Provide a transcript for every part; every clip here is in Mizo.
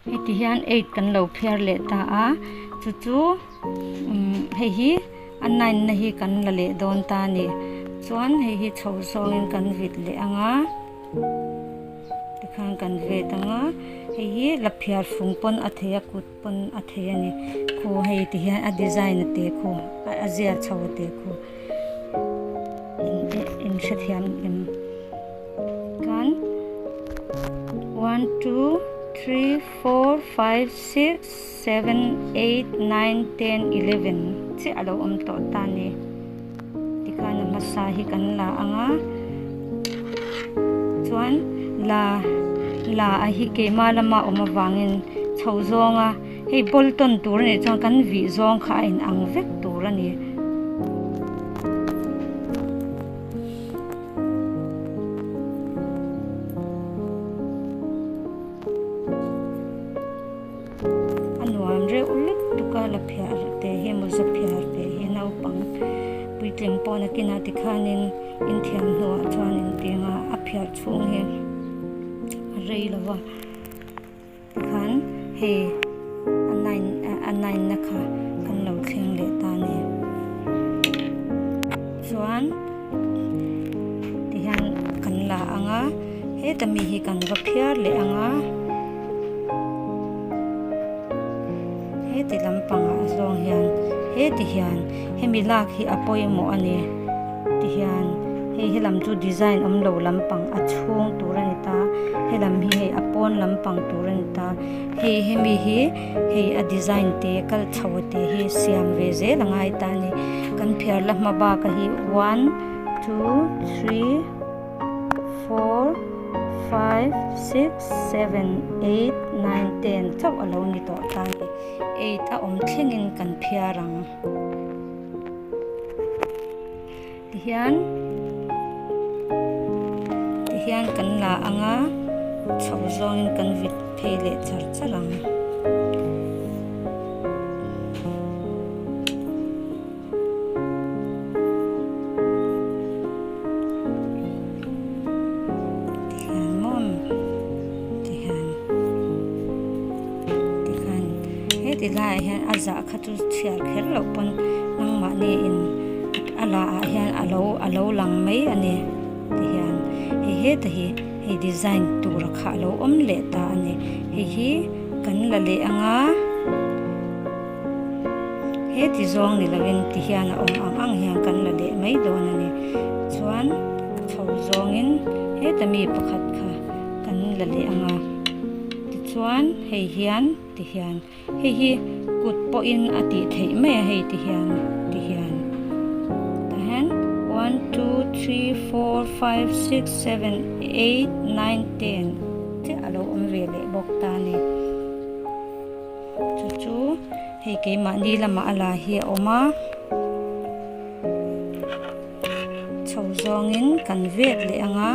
Heti hian eight kan lo phiar leh ta a chu chu umm hei hi a nine na hi kan la leh dawn ta a ni chuan hei hi chho zawngin kan vit leh ang a tikhan kan vet ang a hei hi la phiar fung pawn a thei a kut pawn a thei a ni khu hei ti hian a design a te khu a zial chho a te khu in hrethiam em. Kan one two three four five six seven eight nine ten eleven chiah a lo awm tawh ta a ni tikhan a hmasa hi kan la ang a chuan la la a hi keimah lama awm avangin chho zawnga hei ball tawn tur a nih chuan kan vih zawng kha a inang vek tur a ni. A nuam reuh lutuk a la phiar te hi mawza phiar te hi naupang puitling pawh nakinah tikhanin inthiam hnuah chuan intiang a a phiar chhung hi a rei lo va tikhan hei a nine a nine na kha kan lo thleng leh ta a ni chuan tihian kan la ang a heta mi hi kan va phiar leh ang a heti lampangah zawng hian heti hian hemi lak hi a pawimawh a ni tihian hei helam chu design awm lo lampang a chhung tur a ni ta helam hi hei a pawn lampang tur a ni ta hei hemi hi hei a design te kal chho te hi siam ve zel a ngai ta a ni kan phiar la hma bak a hi one two three four five six seven eight nine ten chauh a lo ni tawh ta a ni eight a awm thlengin kan phiar ang. Tihian tihian kan la ang a chho zawngin kan vit phei leh char char ang. Tihian maw tihian tikhan heti laiah hian a zah kha chu chhiar kher loh pawn nangmahni in a lah ah hian a lo a lo lang mai a ni ti hian hei heta hi hei design tur a kha a lo awm leh ta a ni hei hi kan la leh ang a heti zawng ni lovin ti hian a awm ang ang hian kan la leh mai dawn a ni chuan chho zawngin heta mi pakhat kha kan la leh ang a tichuan hei hian ti hian. Hei hi kut pawhin a tih theih mai a hei ti hian ti hian tah hian one two three four five six seven eight nine ten chiah a lo awm ve leh bawk ta a ni chu chu hei keimahni lamah a la hi a awm a chho zawngin kan vet leh ang a.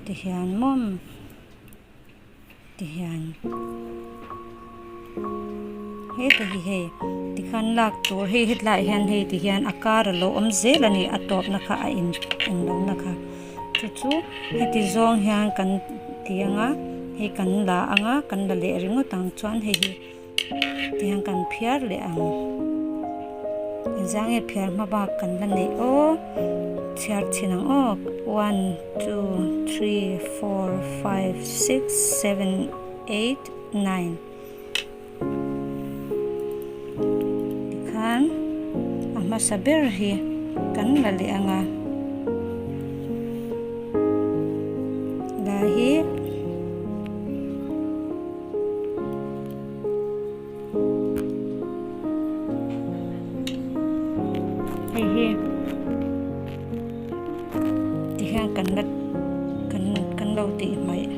Ti hian mawm ti hian heta hi hei tikhan lak tur hei hetlaiah hian hei ti hian a kar a lo awm zel a ni a tawpna kha a in englo na kha chu chu heti zawng hian kan ti ang a hei kan la ang a kan la leh ringawt ang chuan hei hi tihian kan phiar leh ang engzah nge phiar hma bak kan la neih aw chhiar chhin ang aw one two three four five six seven eight nine tikhan a hmasa ber hi kan la leh ang a la hi hei hi tihian kan la kan kan lo tih hmaih.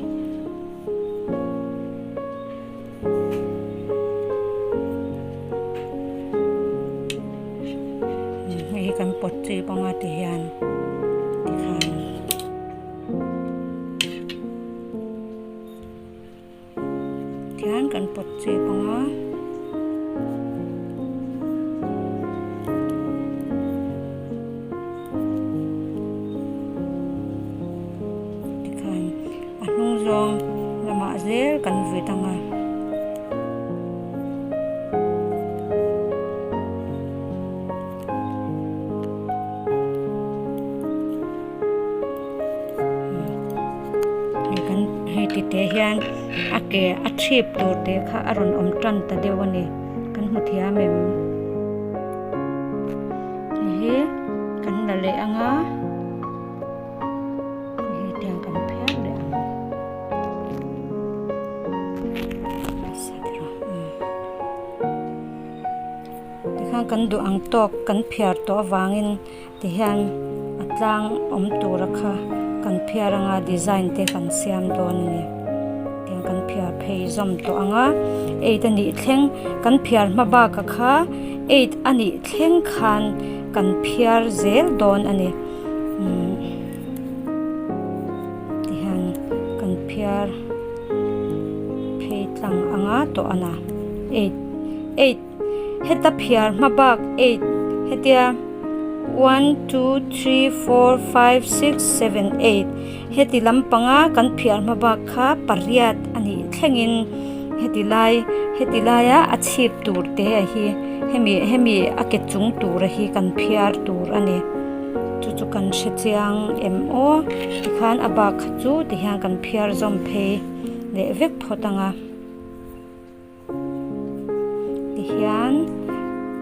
Hei hi kan pawt chi panga ti hian. Tihian kan pawt chep ang a. Tikhan a hnung zawng lamah zel kan vit ang a. Hei kan hei ti te hian a ke a chhip tur te kha a rawn awm tan ta deuh a ni kan hmu thiam em hei hi kan la leh ang a hei tiang kan phiar leh ang tikhan kan duh ang tawk kan phiar tawh avangin Tihian a tlang awm tura kha kan phiar anga design te kan siam dawn a ni. Tiang kan phiar phei zawm tawh ang a, eight a nih thleng kan phiar hma baka kha eight a nih thleng khan kan phiar zel dawn a ni. Umm tihian kan phiar phei tlang anga tawh a na eight eight. Heta phiar hma bak eight hetia one two three four five six seven eight heti lampanga kan phiar hma bak kha pariat a nih thlengin heti lai heti laia a chhip tur te a hi hemi hemi a ke chung tura hi kan phiar tur a ni chu chu kan hre chiang em aw tikhan a bak kha chu tihian kan phiar zawm phei leh vek phawt ang a. Tihian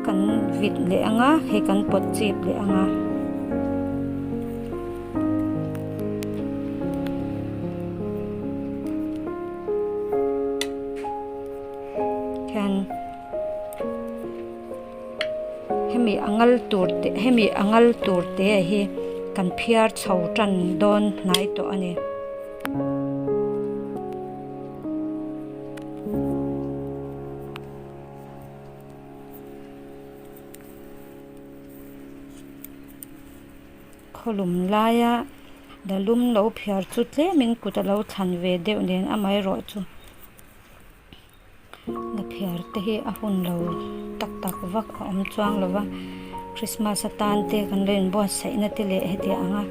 kan vit leh ang a hei kan pawt chip leh ang a. Hian hemi a ngal tur te hemi a ngal tur te hi kan phiar chho tan dawn hnai tawh a ni. Khawlum laia la lum lo phiar chu tlemin kut a lo thlan ve deuh nen amaherawh chu la phiar te hi a hun lo tak tak vak a awm chuang lo va Christmas atan te kan lo inbuatsaih na te leh heti ang a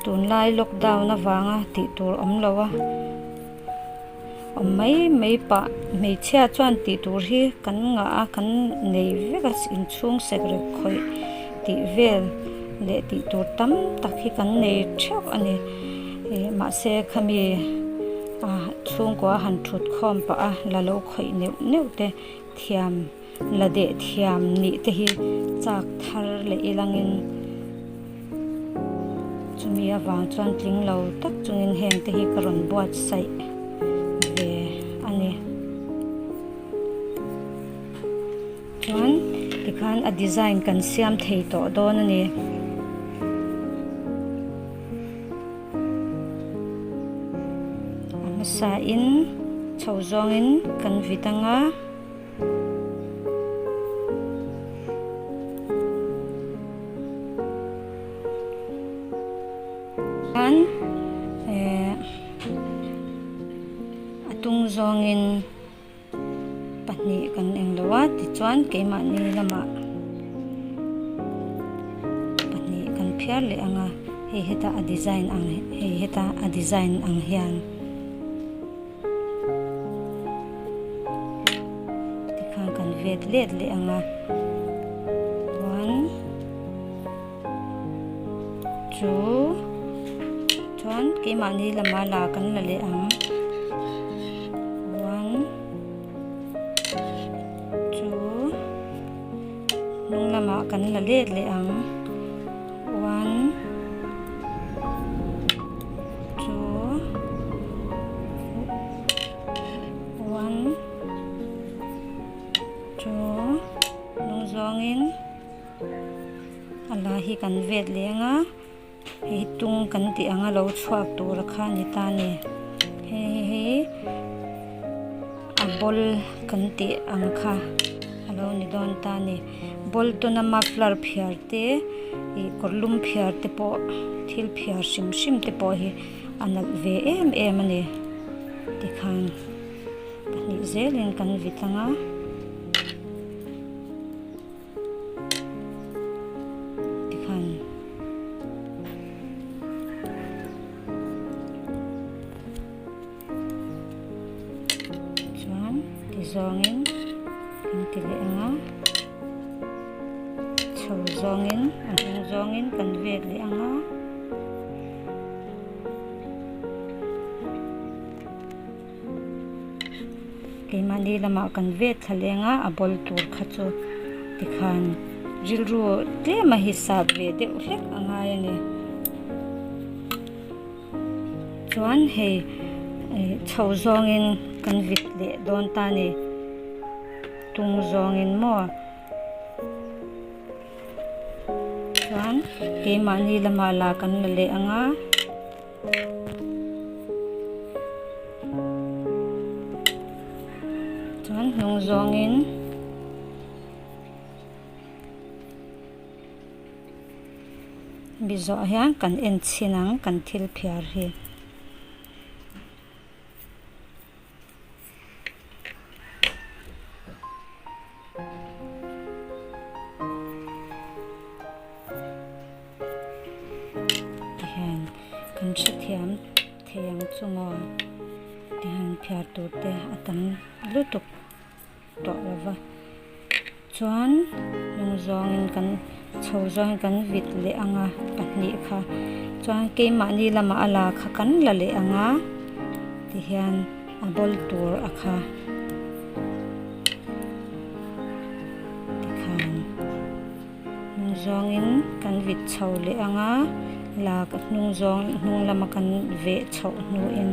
tunlai lockdown avanga tih tur awm lo a. Awm mai mai pah hmeichhia chuan tih tur hi kan ngah a kan nei vek a inchhung sek rek khawih tih vel leh tih tur tam tak hi kan nei theuh a ni ih mahse khami ah chhungkua han thut khawm pah a la lo khawih neuh neuh te thiam la deh thiam nih te hi chak thar leh ilangin chumi avang chuan tling lo tak chungin heng te hi ka rawn buatsaih ve a ni chuan tikhan a design kan siam thei tawh dawn a ni. A hmasa in chho zawngin kan vit anga. Chuan eh a tung zawngin pahnih kan eng lo a tichuan keimahni lamah pahnih kan phiar leh ang a hei heta a design ang hei heta a design ang hian. Tikhan kan vet let leh ang a one two chuan keimahni lama la kan la leh ang one two hnung lamah kan la let leh ang. One two one two hnung zawngin a la hi kan vet leh ang a hei hi tung kan tih ang a lo chhuak tur a kha a ni ta a ni hei hi a ball kan tih ang kha a lo ni dawn ta a ni. Bolton a muffler phiar te ih kawr lum phiar te pawh thil phiar hrim hrim te pawh hi a nalh ve em em a ni tikhan. Pahnih zelin kan vit ang a. Tikhan chuan ti zawngin kan ti leh ang a. Chho zawngin a hnung zawngin kan vet leh ang a. Keimahni lamah kan vet thla leng a, a bawl tur kha chu tikhan rilru tlem a hisap ve deuh hlek a ngai a ni. Chuan hei chho zawngin kan vit leh dawn ta a ni, tung zawngin maw. Chuan keimahni lamah la kan la leh ang a. Chuan hnung zawngin mi zawh hian kan en chhin ang kan thil phiar hi. Tihian kan hrethiam thei ang chu maw tihian phiar tur te a tam lutuk tawh lo va chuan hnung zawngin kan chho zawngin kan vit leh ang a pahnih kha chuan keimahni lamah a la kha kan la leh ang a tihian a bawl tur a kha. Tikhan hnung zawngin kan vit chho leh ang a, la hnung zawng hnung lama kan veh chhoh hnuin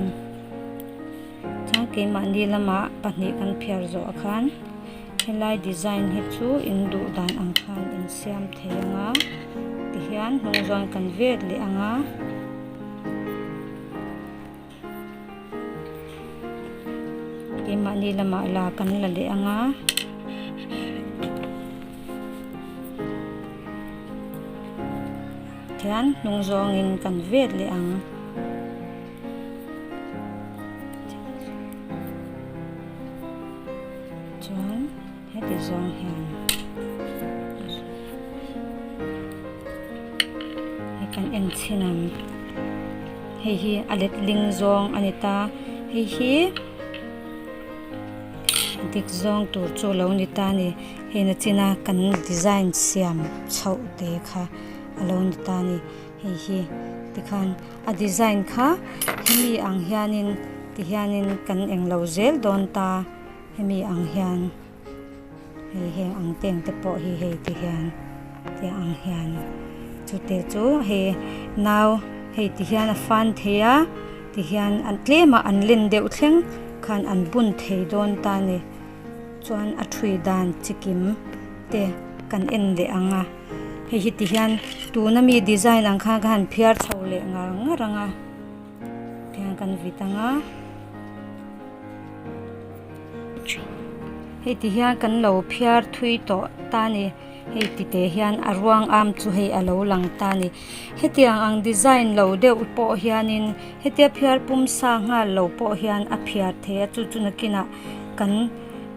chuan keimahni lamah pahnih kan phiar zawh khan helai design hi chu in duh dan ang khan in siam thei ang a tihian hnung zawng kan vet leh ang a. Keimahni lamah la kan la leh ang a. Tihian hnung zawngin kan vet leh ang. Chuan heti zawng hian hei kan en chhin ang. Hei hi a letling zawng a ni ta. Hei hi a dik zawng tur chu a lo ni ta a ni. Hei nachina kan design siam chhoh te kha a lo ni ta a ni. Hei hi tikhan a design kha hemi ang hianin tihianin kan englo zel dawn ta hemi ang hian. Hei heng ang teng te pawh hi hei ti hian tiang ang hian chute chu hei nau hei ti hian a fan thei a ti hian an tlem a an len deuh thleng khan an bun thei dawn ta a ni chuan a thui dan chikim te kan en leh ang a hei hi ti hian tuna mi design ang khan ka han phiar chho leh ngar ngar ang a tihian kan vit ang a. Hei ti hian kan lo phiar thui tawh ta a ni hei ti teh hian a ruang am chu hei a lo lang ta a ni hetiang ang design lo deuh pawh hianin hetia phiar pum sa nghal lo pawh hian a phiar thei a chu chu nakinah kan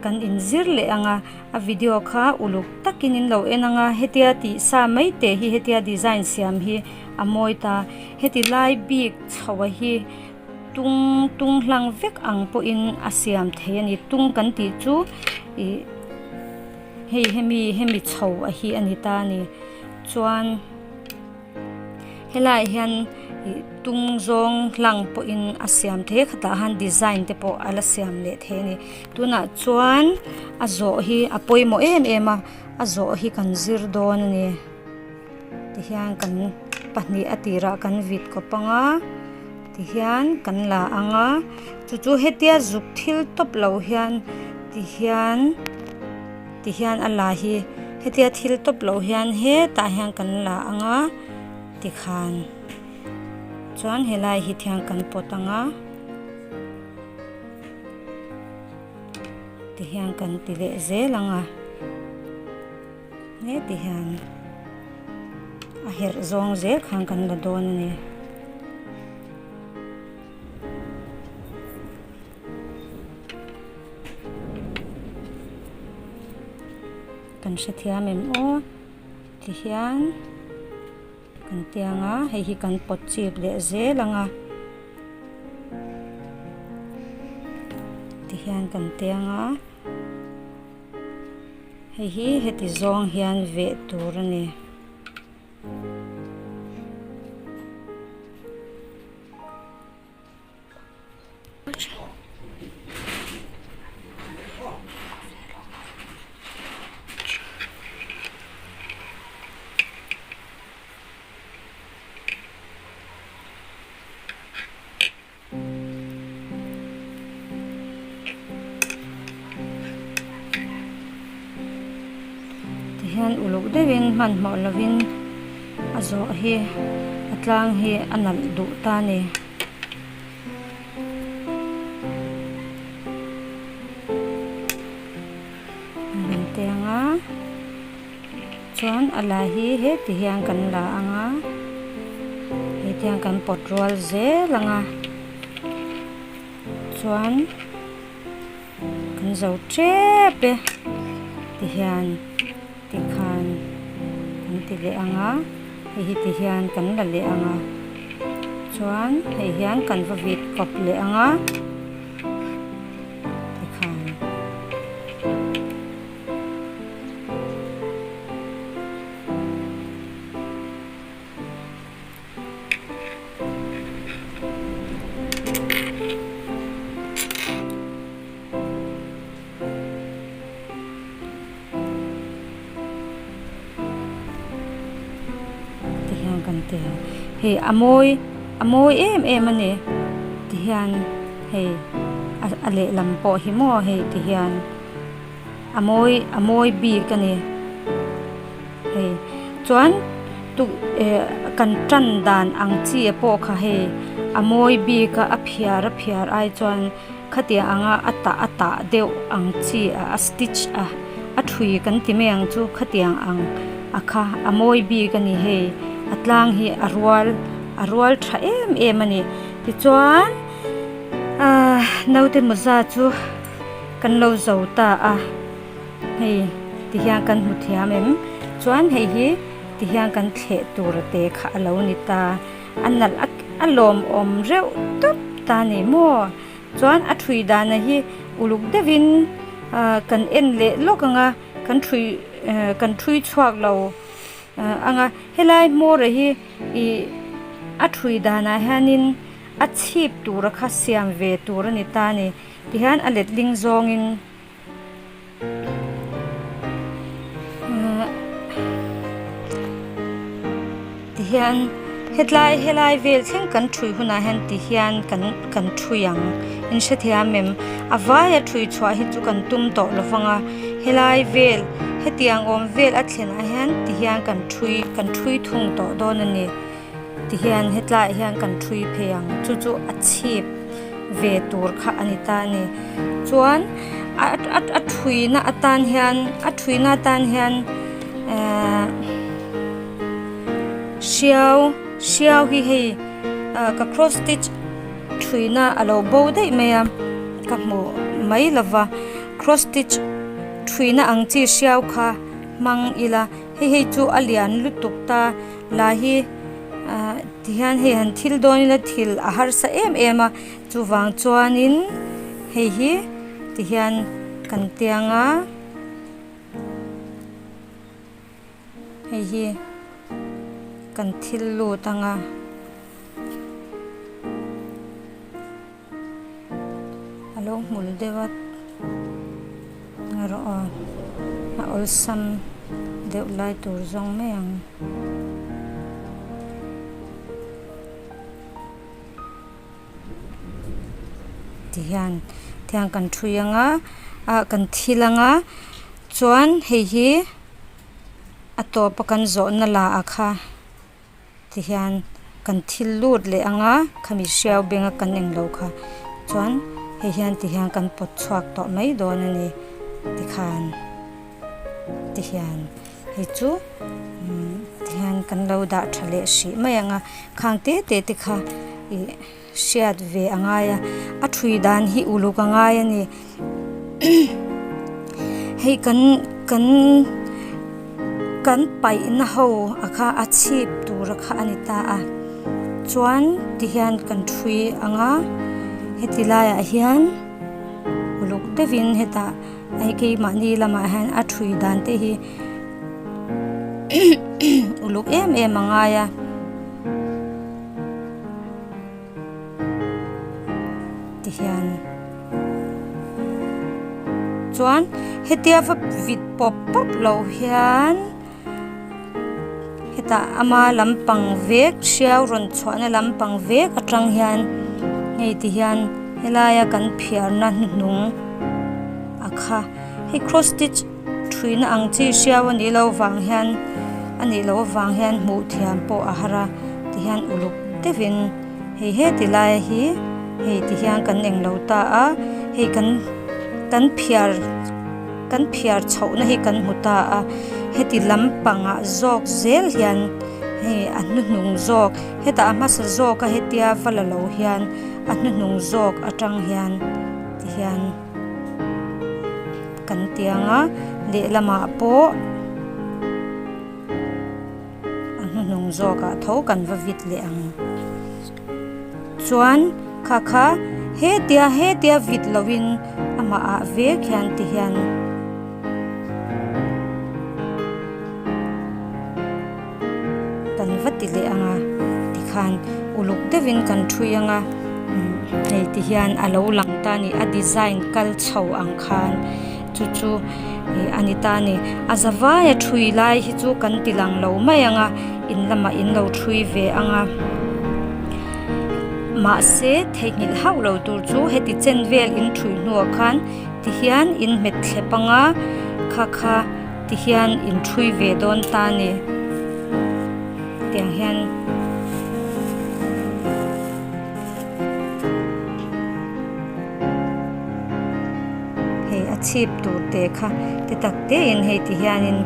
kan inzir leh ang a a video kha uluk takin in lo en ang a hetia tih sa mai teh hi hetia design siam hi a mawi ta heti lai bik chho a hi. Tung tung hlang vek ang pawhin a siam thei a ni. Tung kan tih chu ih hei hemi hemi chho a hi a ni ta a ni. Chuan helaiah hian ih tung zawng hlang pawhin a siam thei a khatah han design te pawh a la siam leh thei a ni. Tunah chuan a zawh hi a pawimawh em em a, a zawh hi kan zir dawn a ni. Tihian kan pahnih a tirah kan vit kawp ang a tihian kan la ang a chu chu hetia zuk thil tawp lo hian tihian tihian a la hi hetia thil tawp lo hian hetah hian kan la ang a tikhan chuan helai hi thian kan pawt ang a tihian kan ti leh zel ang a. Heti hian a herh zawng zel khan kan la dawn a ni. Kan hrethiam em aw tihian kan tiang a hei hi kan pawt chip leh zel ang a tihian kan tiang a hei hi heti zawng hian veh tur a ni. Tihian uluk deuhin hmanhmawh lovin a zawh hi a tlang hi a nalh duh ta a ni. Kan ti ang a chuan a la hi heti hian kan la ang a heti hian kan pawt rual zel ang a chuan kan zo tep e tihian tikhan kan ti leh ang a hei hi tihian kan la leh ang a chuan hei hian kan va vit kawp leh ang a tikhan. Ti hian kan ti a hei a mawi a mawi em em a ni ti hian hei a lehlam pawh hi maw hei ti hian a mawi a mawi bik a ni hei chuan tuk eh kan tan dan ang chi pawh kha hei a mawi bik a a phiar a phiar ai chuan. Khatiang anga a tah a tah deuh ang chi a a stitch a a thui kan ti mai ang chu khatiang ang a kha a mawi bik a ni hei a tlang hi a rual a rual tha em em a ni tichuan ahh naute mawza chu kan lo zo ta a hei tihian kan hmu thiam em chuan hei hi tihian kan thleh tur te kha a lo ni ta. A nalh a a lawmawm reuh tawp ta ni maw? Chuan a thui dana hi uluk deuhin ah kan en leh lawk ang a, kan thui eh kan thui chhuak lo ang a. Helai hmawra hi ih a thui danah hianin a chhip tura kha siam ve tur a ni ta a ni. Tihian a letling zawngin. Tihian hetlai helai vel thleng kan thui hunah hian tihian kan kan thui ang in hrethiam em a vaia thui chhuah hi chu kan tum tawh lo vang a helai vel hetiang awm vel a thlenah hian tihian kan thui kan thui thung tawh dawn a ni. Tihian hetlaiah hian kan thui phei ang chu chu a chhip ve tur kha a ni ta a ni chuan a a thuina atan hian a thuina atan hian ehh hriau hriau hi hei ah ka cross stitch thuina a lo bo daih mai a ka hmu mai lo va cross stitch thuina ang chi hriau kha hmang ila hei hei chu a lian lutuk ta. La hi ah tihian hei han thil dawn ila thil a harsa em em a chuvang chuanin hei hi tihian kan tiang a hei hi kan thil lut ang a. A lo hmul deuh a erawh aw a awlsam deuh lai tur zawng mai ang. Tihian tihian kan thui ang a ah kan thil ang a chuan hei hi a tawp a kan zawhna la ah kha. Tihian kan thil lut leh ang a, khami hriau benga kan englo kha chuan hei hian tihian kan pawt chhuak tawh mai dawn a ni tikhan tihian hei chu umm tihian kan lo dah tha leh hrih mai ang a khang te te te kha ih hriat ve a ngai a a thui dan hi uluk a ngai a ni hei kan kan. Kan paihna ho a kha a chhip tur a kha a ni ta a chuan tihian kan thui ang a heti laiah hian uluk deuhin hetah hei keimahni lamah hian a thui dan te hi uluk em em a ngai a. Tihian chuan hetia va vit pawp pawp lo hian hetah ama lampang vek hriau rawn chhuahna lampang vek atang hian hei tihian helaia kan phiarna hnuhnung a kha hei cross stitch thuina ang chi hriau a nih loh vang hian a nih loh avang hian hmuh thiam pawh a har a tihian uluk deuhin hei heti lai hi hei tihian kan englo ta a hei kan kan phiar kan phiar chhohna hi kan hmu ta a heti lampangah zawk zel hian hei a hnuhnung zawk hetah a hmasa zawk a hetia va la lo hian a hnuhnung zawk atang hian tihian. Kan ti ang a lehlamah pawh a hnuhnung zawkah tho kan va vit leh ang chuan kha kha hetia hetia vit lovin amah ah vek hian ti hian. Kan va ti leh ang a tikhan uluk deuhin kan thui ang a hei ti hian a lo lang ta a ni a design kal chho ang khan chu chu ih a ni ta a ni a za vaia thui lai hi chu kan ti lang lo mai ang a in lamah in lo thui ve ang a mahse theihnghilh hauh lo tur chu heti chen vel in thui hnuah khan ti hian in hmet thlep ang a kha kha. Ti hian in thui ve dawn ta a ni. Tiang hian hei a chhip tur te kha ti tak te in hei ti hianin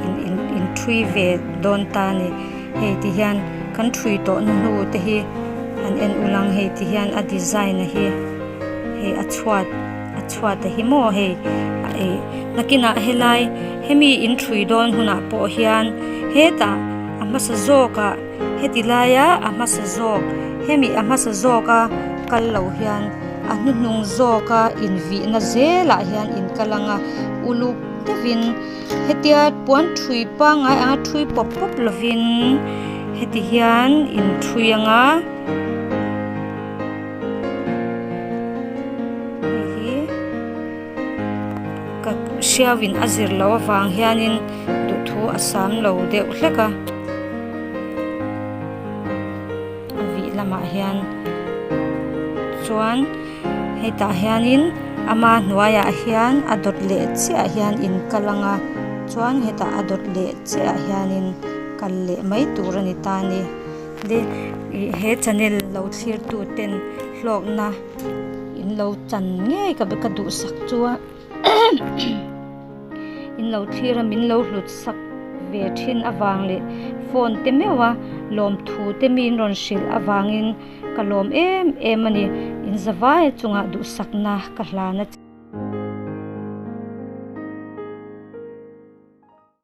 in in in thui ve dawn ta a ni. Hei ti hian kan thui tawh na hnu te hi han en ulang hei ti hian a design a hi hei a chhuat. A chhuat a hi maw hei ih nakinah helai hemi in thui dawn hunah pawh hian hetah a hmasa zawkah heti laia a hmasa zawk hemi a hmasa zawka kal lo hian a hnuhnung zawka invihna zelah hian in kal ang a uluk deuhin hetia puan thui pangngai anga thui pawp pawp lovin heti hian in thui ang a. Hei hi ka hriau in a zir loh avang hianin duhthu a sam lo deuh hlek a a vih lamah hian chuan hetah hianin ama hnuaiah hian a dawt leh chiah hian in kal ang a chuan hetah a dawt leh chiah hianin kal leh mai tur a ni ta a ni. Ih he channel lo thlir tu ten hlawkna in lo chan ngei ka ka duhsak chu a in lo thlir a min lo hlut sak ve thin avang leh phone te meuh a lawmthu te mi in rawn hrilh avangin ka lawm em em a ni in zavai chungah duhsakna ka hlan a che.